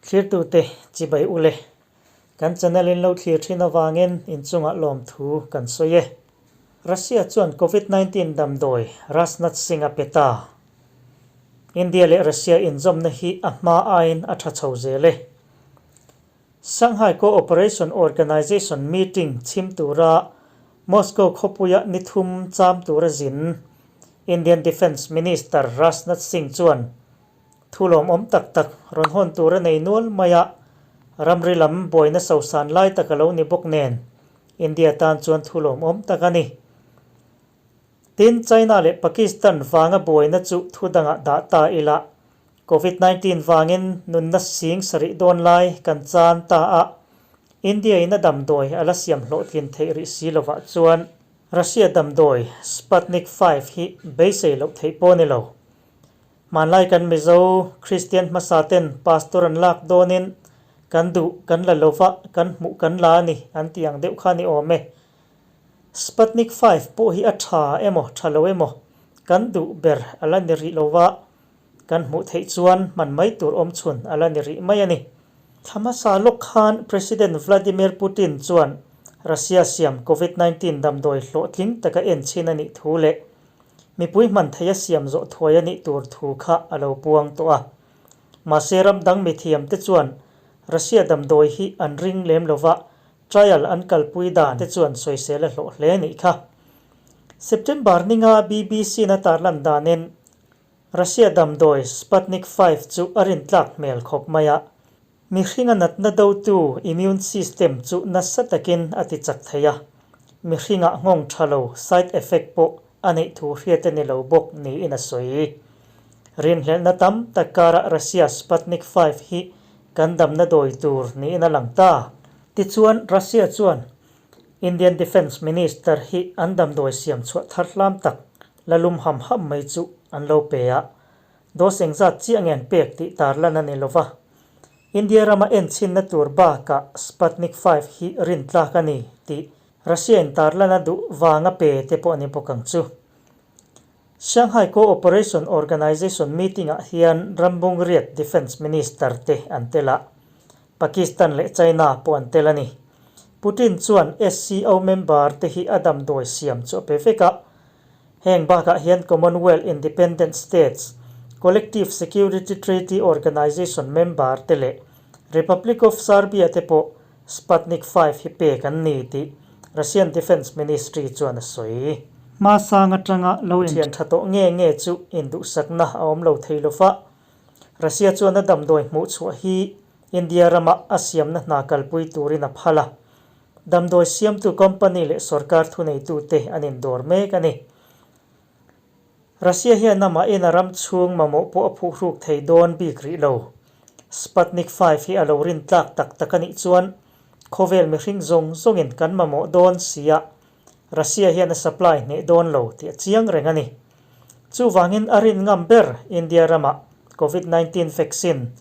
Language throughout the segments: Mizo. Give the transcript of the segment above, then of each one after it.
Thlirtute chibai ule. Kan channel in lo thlir thin avangin inchungah lawmthu kan sawi e. Russia chuan Covid 19 damdawi Rajnath Singh a pe ta. India leh Russia inzawmna hi a hma aiin a tha chho zel e. Shanghai Cooperation Organization meeting chhim tura Moscow khawpuia ni thum cham tura zin Indian Defence Minister Rajnath Singh chuan Thu lawmawm tak tak rawn hawn tur a nei nual mai a, ramri lam buaina sosan lai tak a lo ni bawk nen India tan chuan thu lawmawm tak a ni. Tin, China leh Pakistan vanga buaina chu thu dangah dah ta ila, Covid 19 vangin nunna sing sarih dawn lai kan chan ta a, India in a damdawi a la siam hlawhtlin theih rih si lovah chuan Russia damdawi Sputnik V hi beisei loh theih pawh a ni lo. Hmanlai kan Mizo Kristian hmasa ten Pastor an lak dawnin kan duh kan la lova kan hmuh kan la a ni an tih ang deuh kha ni awm e. Sputnik V pawh hi a tha emaw tha lo emaw kan duh ber a la ni rih lova kan hmuh theih chuan hman mai tur awm chhun a la ni rih mai a ni. Thla hmasa lawk khan President Vladimir Putin chuan Russia siam Covid 19 damdawi hlawhtling taka enchhin a nih thu leh Mipui hman theia siam zawh thuai a nih tur thu kha a lo puang tawh a. Mahse ram dang mithiamte chuan Russia damdawi hi an ring lem lova trial an kalpui dan te chuan sawisel a hlawh hle nih kha. September ninga BBC-na tarlan danin Russia damdawi Sputnik V chu a rintlak hmel khawp mai a. Mihringa natna dotu immune system chu nasa takin a ti chak thei a, mihringah nghawng tha lo, side effect, pawh a neih thu hriat a ni lo bawk niin a sawi. Rinhlelhna tam tak karah Russia Sputnik V hi kan damna dawi tur niin a lang ta. Tichuan, Russia chuan Indian Defence Minister hi an damdawi siam chhuah thar hlam tak la lum ham ham mai chu an lo pe a, Dose engzat chiah nge an pek tih tarlan a ni lova. India rama enchhinna tur bakah Sputnik V hi rintlak a ni tih Russia in tarlan a duh vanga pe te pawh a ni bawk ang chu. Shanghai Cooperation Organization meeting ah hian Rambung Riat Defence Minister te an tel a, Pakistan leh China pawh an tel a ni. Putin chuan SCO member te hi a damdawi siam chu a pe vek a, Heng bakah hian Commonwealth Independent States, Collective Security Treaty Organization member te leh Republic of Serbia te pawh Sputnik V hi pek an ni tih Russian Defence Ministry chuan a sawi. Hmasang atanga lo inthian tha tawh nge nge chu induhsakna a awm lo thei lo va, Russia chuan a damdawi hmuhchhuah hi India rama a siamna hna kalpui turin a phal a. Damdawi siamtu company leh sorkar thuneitute an indawr mek a ni. Russia hian amahin a ram chhung mamawh pawh a phuhruk thei dawn bik rih lo. Sputnik V hi a lo rin tlak tak tak a nih chuan khawvel mihring zawng zawngin kan mamawh dawn sia Russia hian a supply hneh dawn lo tih a chiang reng a ni. Chuvangin a rin ngam ber India ramah Covid 19 vaccine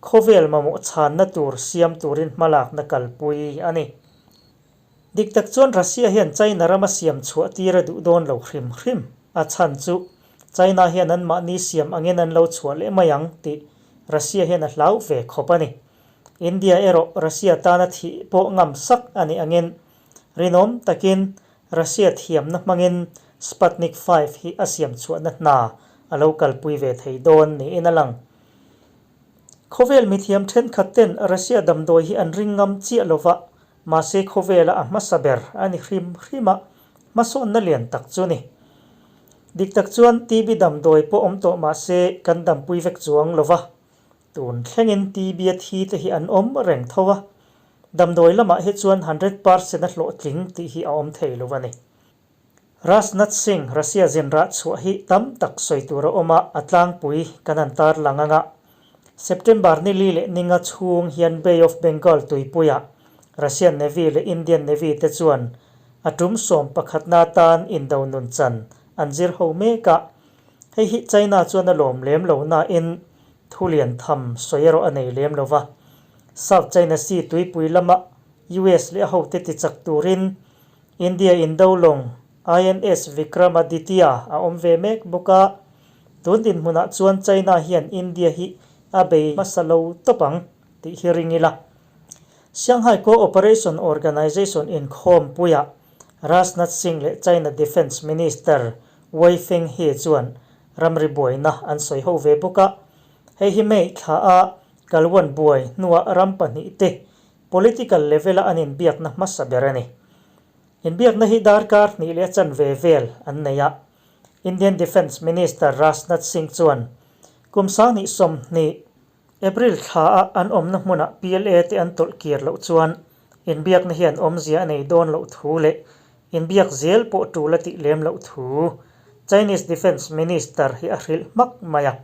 Khawvel mamawh chhanna tur siam turin hmalakna kalpui a ni. Dik tak chuan Russia hian China rama siam chhuah tir a duh dawn lo hrim hrim. A chhan chu China hian anmahni siam angin an lo chhuah leh mai ang tih Russia hian a hlau ve khawp a ni. India erawh Russia tana thih pawh ngam sak a nih angin rinawm takin Russia thiamna hmangin Sputnik V hi a siam chhuahna hna a lo kalpui ve thei dawn niin a lang. Khawvel mithiam thenkhat ten Russia damdawi hi an ring ngam chiah lova, mahse khawvela a hmasa ber a ni hrim hrim a, hmasawnna lian tak chu ni. Dik tak chuan TB damdawi pawh awm tawh mahse kan dampui vek chuang lova, tun thlengin TB a thi te hi an awm reng tho a, damdawi lamah hi chuan 100% a hlawhtling tih hi a awm thei lo a ni. Rajnath Singh, Russia zin rah chhuah hi tam tak sawi tur a awm a, a tlangpui kan han tar lang ang a. September ni li leh ninga chhung hian Bay of Bengal tuipuiah Russian Navy leh Indian Navy te chuan a tum 11na atan indo nun chan an zir ho mek a. Hei hi China chuan a lawm lem lo nain thu lian tham sawi erawh a nei lem lo va. South China Sea tuipui lama US leh a hote tichak turin India indo lawng INS Vikramaditya a awm ve mek bawk a, tun dinhmunah chuan China hian India hi a bei hmasa lo tawp ang. tih hi ring ila. Shanghai Co-operation Organization inkhawmpuiah Rajnath Singh leh China Defence Minister Wei Fenghe chuan ramri buaina an sawi ho ve bawk a. Hei hi May thla a Galwan buai hnuah ram pahnihte political level-a an inbiakna hmasa ber a ni. Inbiakna hi darkar hnih leh a chanve vel an nei a. Indian Defence Minister Rajnath Singh chuan kum 2020 April thla a an awmna hmunah PLA te an tawlh kir loh chuan inbiakna hian awmzia a nei dawn loh thu leh inbiak zel pawh tul a tih lem loh thu Chinese Defence Minister hi a hrilh hmak mai a.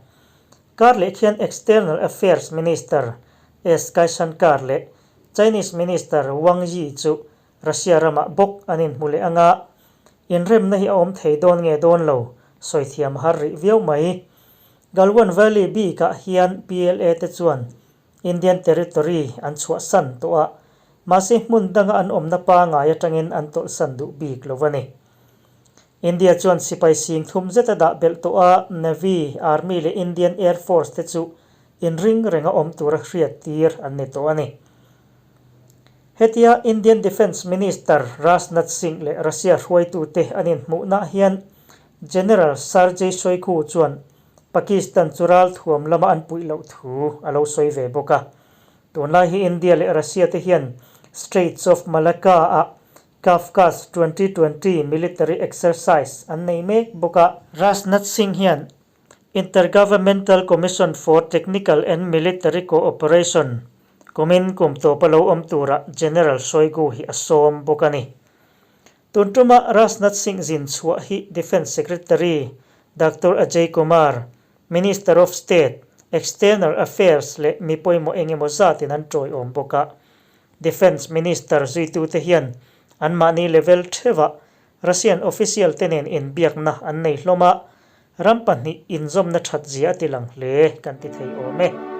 Kar leh khian External Affairs Minister S Jaishankar leh Chinese Minister Wang Yi chu Russia ramah bawk an inhmu leh anga inremna hi a awm thei dawn nge dawn lo sawi thiam har rih viau mai. Galwan Valley bikah hian PLA te chuan Indian territory an chhuahsan tawh a, mahse hmun danga an awmna pangai atangin an tawlhsan duh bik lo a ni. India chuan sipai sing thum zet a dah belh tawh a, Navy, Army leh Indian Air Force te chu inring renga awm tura hriat tir an ni tawh a ni. Hetia Indian Defence Minister Rajnath Singh leh Russia hruaitute an inhmuhnaah hian General Sergei Shoigu chuan Pakistan chu ralthuam lama an puih loh thu a lo sawi ve bawk a. Tunlai hi India leh Russia te hian Straits of Malacca-ah Kavkaz 2020 military exercise an nei mek bawk a. Rajnath Singh hian Intergovernmental Commission for Technical and Military Cooperation kumin kum tawpa lo awm tura General Shoigu hi a sawm bawk a ni. Tun tuma Rajnath Singh zin chhuah hi Defence Secretary Doctor Ajay Kumar, Minister of State, External Affairs leh mi pawimawh eng emaw zatin an tawiawm bawk a. Defence Minister zuitute hian anmahni level theuhah Russian official te nen inbiakna an nei hlawm a, ram pahnih inzawmna that zia a ti lang hle kan ti thei awm e.